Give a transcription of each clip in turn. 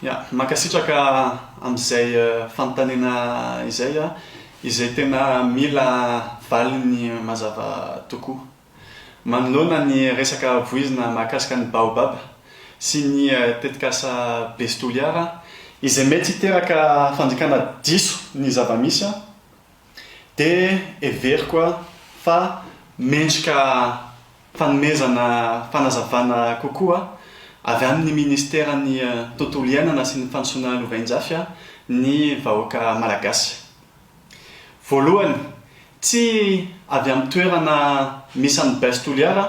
Ya, mankasitraka amin'izay fanontaniana izay, izay tena mila valiny mazava tokoa. Manoloana ny resaka voizina mahakasika ny Baobab sy ny tetikasa Base Toliara, izay mety hiteraka fandikana diso ny zava-misy, dia heveriko fa mendrika fanomezana fanazavana kokoa avy amin'ny Ministeran'ny Tontolo iainana sy ny Fandrosoana Lovainjafy ny vahoaka Malagasy. Voalohany, tsy avy amin'ny toerana misy an'i Base Toliara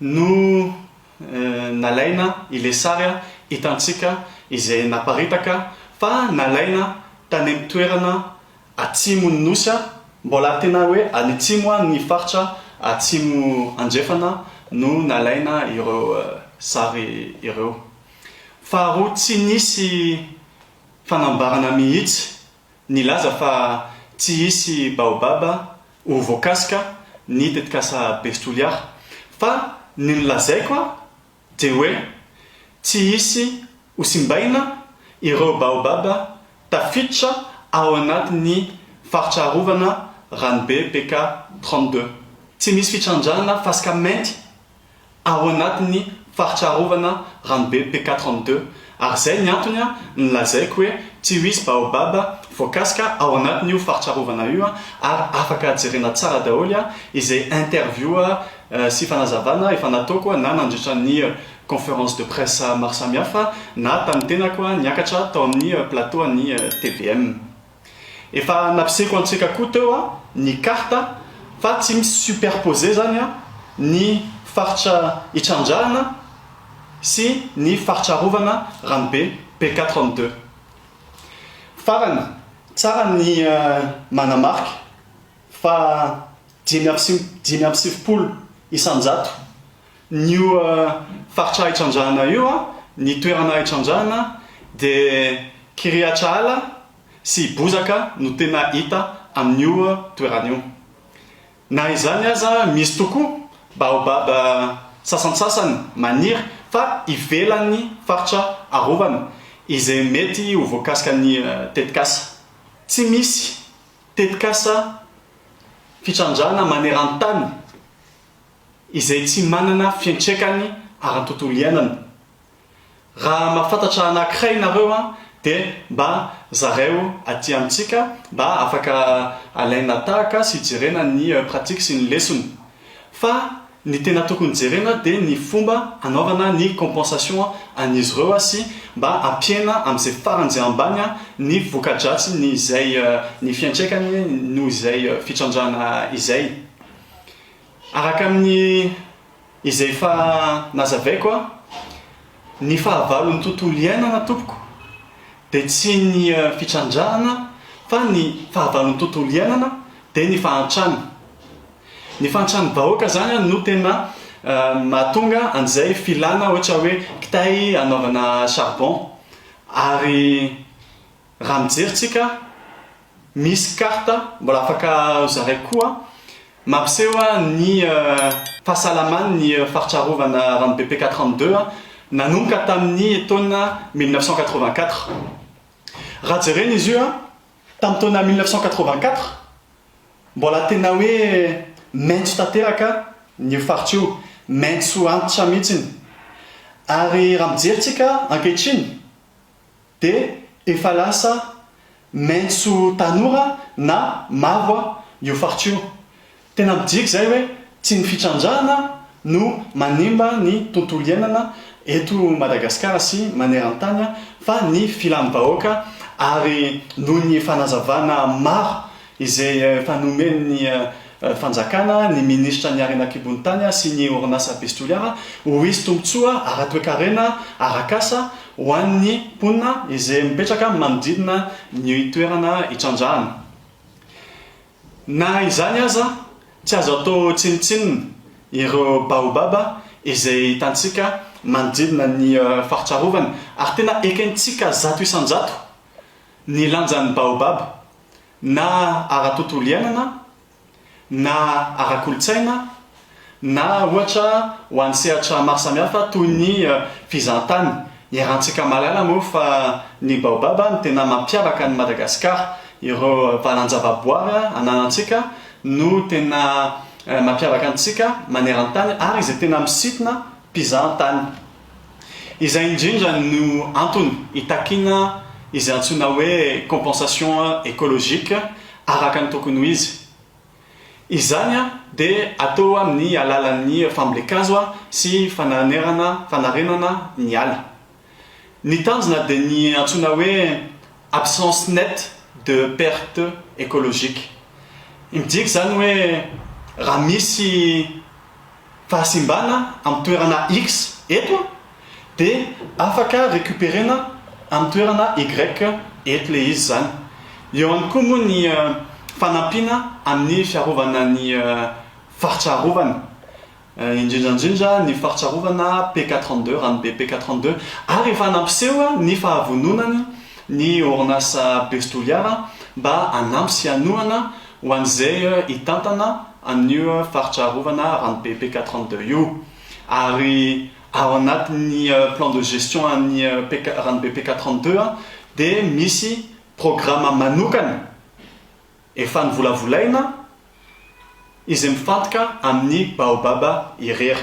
no nalaina ilay sary hitantsika izay naparitaka fa nalaina tany amin'ny toerana atsimon'ny Nosy, mbola tena hoe any atsimo ny faritra atsimo andrefana no nalaina ireo sary ireo. Faharoa, tsy nisy fanambarana mihitsy nilaza fa tsy hisy baobab ho voakasika ny tetikasa Base Toliara fa ny nolazaiko dia hoe tsy hisy ho simbaina ireo baobab tafiditra ao anatin'ny faritra arovana Ranobe PK 32. Tsy misy fitrandrahana fasika mainty ao anatin'ny faritra arovana ranobe PK 32 ary izay ny antony nilazaiko hoe tsy ho hisy baobab voakasika ao anatin'io faritra arovana io ary afaka jerena tsara daholo izay interview sy fanazavana efa nataoko na nandritra ny conférence de presse maro samihafa na tamin'ny tenako niakatra tao amin'ny plateau an'ny tvm. Efa nampisehoko antsika koa teo ny carte fa tsy mi-superposer zany ny faritra itrandrahana sy ny faritra arovana ranobe PK 32. Farany, tsara ny manamarika fa 95 isan-jato n'io faritra itrandrahana io, ny toerana itrandrahana dia kirihatrahala sy bozaka no tena hita amin'io toerana io. Na izany aza misy tokoa baobab sasantsasany maniry fa ivelan'ny faritra arovana izay mety ho voakasika ny tetikasa. Tsy misy tetikasa fitrandrahana maneran-tany izay tsy manana fiantraikany ara-tontolo iainana. Raha mahafantatra anakiray nareo an de mba zaraio aty amintsika mba afaka alaina tahaka sy jerena ny pratique sy ny lesona. Fa ny tena tokony jerena de ny fomba hanaovana ny compensation an'izy ireo sy mba hampihena amin'izay faran'izay ambany ny voka-dratsy ny izay ny fiantraikany noho izay fitrandrahana izay. Araka ny Izay efa nazavaiko a, ny fahavalon'ny tontolo iainana tompoko dia tsy ny fitrandrahana fa ny fahavalon'ny tontolo iainana dia ny fahantrana. Ny fahantran'ny vahoaka zany no tena mahatonga an'izay filana ohatra hoe kitay hanaovana charbon ary raha mijery tsika misy carte mbola afaka zaraiko koa Mampiseho ny fahasalaman'ny faritra arovana ranobe PK 32 nanomboka tamin'ny taona 1984. Raha jerena izy io, tamin'ny taona 1984, mbola tena hoe maitso tanteraka ny io faritra io, maitso antitra mihitsiny. Ary raha mijery tsika ankehitriny, dia efa lasa maitso tanora na mavo io faritra io. Tena midika izay hoe tsy ny fitrandrahana no manimba ny tontolo iainana eto Madagasikara sy maneran-tany fa ny filan'ny vahoaka ary noho ny fanazavana maro izay efa nomen'ny fanjakana, ny minisitra ny harena an-kibon'ny tany sy ny orinasa Base Toliara ho hisy tombontsoa ara-toekarena, arak'asa ho an'ny mponina izay mipetraka manodidina ny toerana itrandrahana. Na izany aza, tsy azo atao tsinontsinona ireo baobab izay hitantsika manodidina ny faritra arovana ary tena ekentsika 100% ny lanjan'ny baobab na ara-tontolo iainana na ara-kolontsaina na ohatra ho an'ny sehatra maro samihafa toy ny fizahantany. Iarahantsika mahalala moa fa ny baobab no tena mampiavaka an'i Madagasikara. Ireo valan-javaboary ananantsika no tena mampiavaka antsika maneran-tany ary izay tena misintona mpizaha-tany. Izay indrindra no antony itakiana izay antsoina hoe compensation écologique araka ny tokony ho izy. Izany dia atao amin'ny alalan'ny fambolen-kazo sy fananerana fanarenana ny ala. Ny tanjona dia ny antsoina hoe absence nette de perte écologique. Midika izany hoe raha misy fahasimbana amin'ny toerana X eto dia afaka recuperer-na amin'ny toerana Y eto ilay izy izany. Eo ihany koa moa ny fanampiana amin'ny fiarovana ny faritra arovana, indrindra indrindra ny faritra arovana PK 32, ranobe PK 32, ary efa nampiseho ny fahavononany ny orinasa Base Toliara mba hanampy sy hanohana ho an'izay hitantana an'io faritra arovana ranobe PK 32 io. Ary ao anatin'ny plan de gestion an'ny PK, ranobe PK 32 dia misy programa manokana efa novolavolaina izay mifantoka amin'ny baobab irery.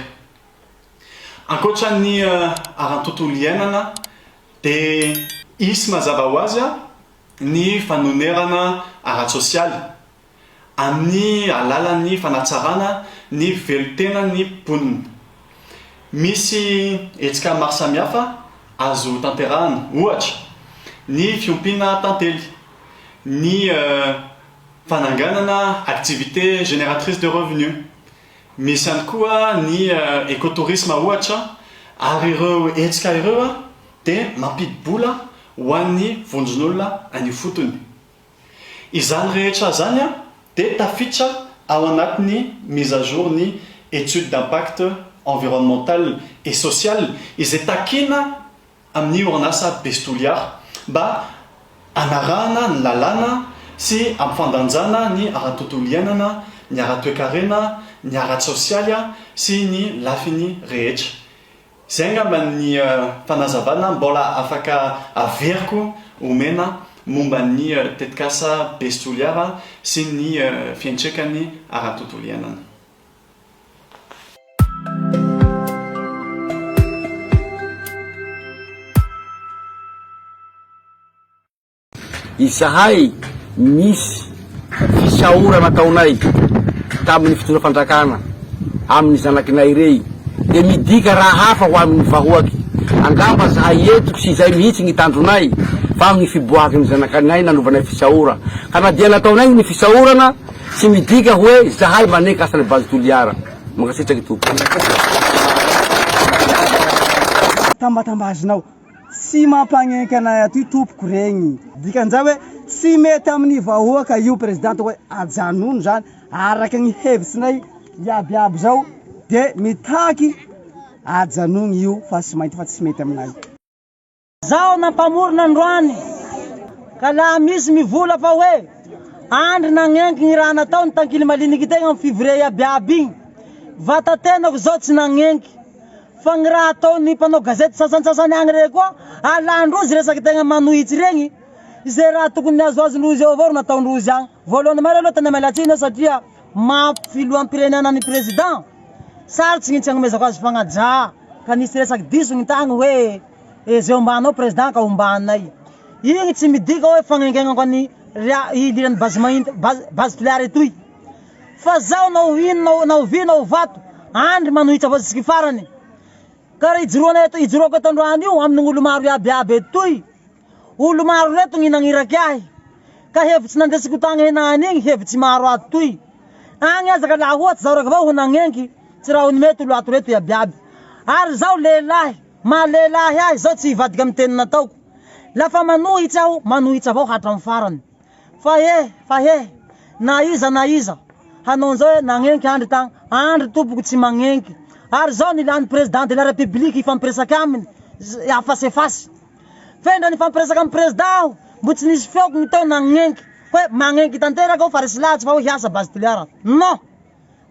Ankoatra ny ara-tontolo iainana dia hisy mazava ho azy ny fanonerana ara-tsosialy amin'ny alalan'ny fanatsarana ny velon-tenan'ny mponina. Misy hetsika maro samihafa azo tanterahana, ohatra, ny fiompiana tantely, ny fananganana activité génératrice de revenu, misy ihany koa ny écotourisme ohatra, ary ireo hetsika ireo dia mampidi-bola ho an'ny vondron'olona any ifotony. Izany rehetra izany dia tafiditra ao anatin'ny mise à jour ny étude d'impact environnemental et social izay takiana amin'ny orinasa Base Toliara mba hanarahana ny lalàna sy hampifandanjana ny ara-tontolo iainana, ny ara-toekarena, ny ara-tsosialy sy ny lafiny rehetra. Izay angamba ny fanazavana mbola afaka averiko omena momba ny tetikasa Base Toliara sy ny fiantraikany ara-tontolo iainana. Izahay misy fisaorana ataonay tamin'ny fitondra fanjakana amin'ny zanakinay irey dia midika raha hafa ho amin'ny vahoaky. Angamba zahay eto tsy izay mihitsy ny tanjonay fa ny fiboahaky ny zanakanay nanovanay fisaora. Ka na dia nataonay ny fisaorana tsy midika hoe zahay maneky asan'ny Base Toliara. Mankasitraky tompoko. Tambatambazinao. Tsy mampagnenky anay aty tompoko regny. Dikan'izay hoe tsy mety amin'ny vahoaka io président hoe ajanony zany araka ny hevitsinay iaby iaby zao de mitaky ajanony io fa tsy mainty fa tsy mety aminay. Zaho nampamorona androany ka laha misy mivola fa hoe Andry nagnenky gny raha nataony tankilimaliniky tegna amy fivoria iaby iaby igny, vatatenako zao tsy nagnenky. Fa gny raha ataon'ny mpanao gazety sasantsasany agny regny koa, alan-drozy resaky tegna manohitsy regny, ze raha tokony niazoazon-drozy eo avao ro nataon-drozy agny. Voalohany marina aloha tena miala tsiny aho satria maha filoham-pirenena ny président, sarotsy gny tsy agnomezako azy fagnajà, ka nisy resaky diso gny tagny hoe ze ombanao président ka ombanay. Igny tsy midika hoe fagnenkegnako an'i ria- base mahint- base base Toliara etoy. Fa zaho na ho ino na ho vy na ho vato, Andry manohitra avao zisiky farany. Ka raha ijoroana eto, ijoroako eto androany io amin'ny olo maro iaby iaby etoy, olo maro reto gny nagniraky ahy, ka hevitsy nandesiko tagny henany igny hevitsy maro ato toy. Agny aza ka laha ohatsy zaho raiky avao ho nagnenky, tsy raha ho nimety olo ato reto iaby iaby. Ary zaho lehilahy, maha lehilahy ahy zaho tsy hivadiky amy teny nataoko. Lafa manohitsy aho, manohitsy avao hatramy farany. Fa he, fa he, na iza na iza hanao an'izao hoe nagnenky Andry tagny, Andry tompoko tsy magnenky. Ary zao nilany président de la république hifampiresaky aminy, afasefasy. Fe ndra nifampiresaka amy président aho, mbo tsy nisy feoko gny teo nagnenky hoe magnenky tanteraka aho fa resy lahatsy fa hoe hiasa base Toliara. Non!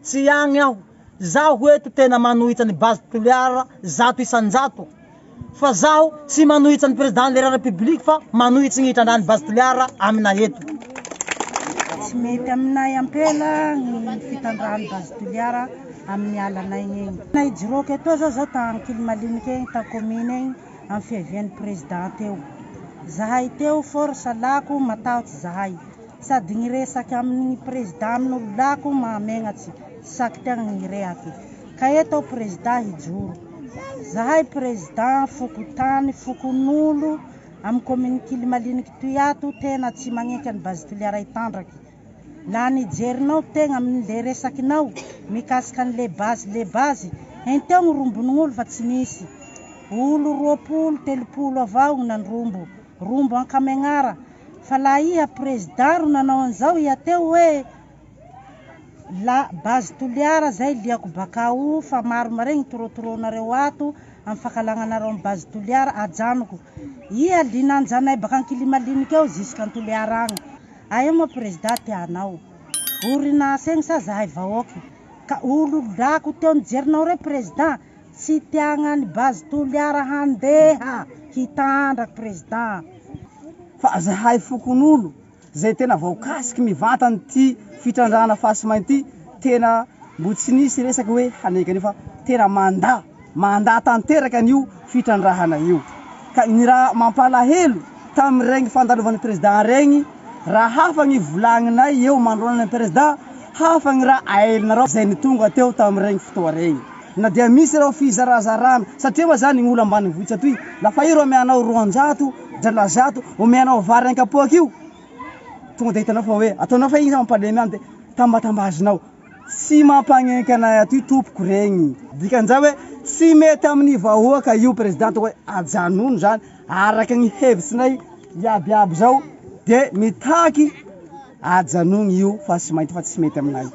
Tsy agny aho. Zaho eto tena manohitra ny base Toliara 100%. Fa zaho tsy manohitsy an'i Président de la République fa manohitsy ny hitrandrahan'ny Base Toliara aminay eto. Tsy mety aminay ampela ny fitrandrahan'ny Base Toliara amin'ny alanay egny. Na ijoroako etoa zao zaho ta Ankilimaliniky egny ta commune egny amin'ny fiavian'ny Président teo. Zahay teo force lako matahotsy zahay. Sady ny resaky amin'ny Président amin'olo lako mahamegnatsy saky tegna ny rehaky. Ka eto aho Président hijoro. Zahay Président fokontany fokonolo amin'ny commune Kilimaliniky toy ato tena tsy magneky an'i Base Toliara hitandraky. Laha nijerinao tegna amin'le resakinao mikasika an'le base le base, henteo ny rombon'olo fa tsy misy. Olo 20 30 avao ny nandrombo, rombo ankamegnara. Fa laha iha Président ro nanao an'izao iha teo hoe la Base Toliara zay liako bakao fa maro maregny torotoroanareo ato amin'ny fankalagnanareo amin'ny Base Toliara ajanoko. Iha linanjanay baka Ankilimaliniky ao jusqu'à Toliara agny. Aia moa Président tianao? Orinasa egny sa zahay vahoaky? Ka olo lako teo nijerinao reo Président tsy tiagnany Base Toliara handeha hitandraky Président. Fa zahay fokonolo zay tena voakasiky mivantany ty fitrandrahana fasimainty ty, tena mbo tsy nisy resaky hoe haneky an'io fa tena manda, manda tanteraka an'io fitrandrahana io. Ka ny raha mampalahelo tamin'iregny fandalovan'ny président regny, raha hafa ny volagninay eo manoloana ny président, hafa ny raha aelinareo zay nitonga teo tamin'iregny fotoa regny. Na dia misy reo fizarazarana, satria moa zany ny olo ambanivohitra atoy, lafa i ro ameanao 200 drala 100, omeanao vary ankapoaky io, tonga de hitanao fa hoe ataonao fa igny zany mampalemy any de tambatambazinao. Tsy mampagnenky anay atoy tompoko regny. Dikan'izay hoe tsy mety amin'ny vahoaka io président hoe ajanony zany araka ny hevitsinay iaby iaby zao de mitaky ajanony io fa tsy mainty fa tsy mety aminay.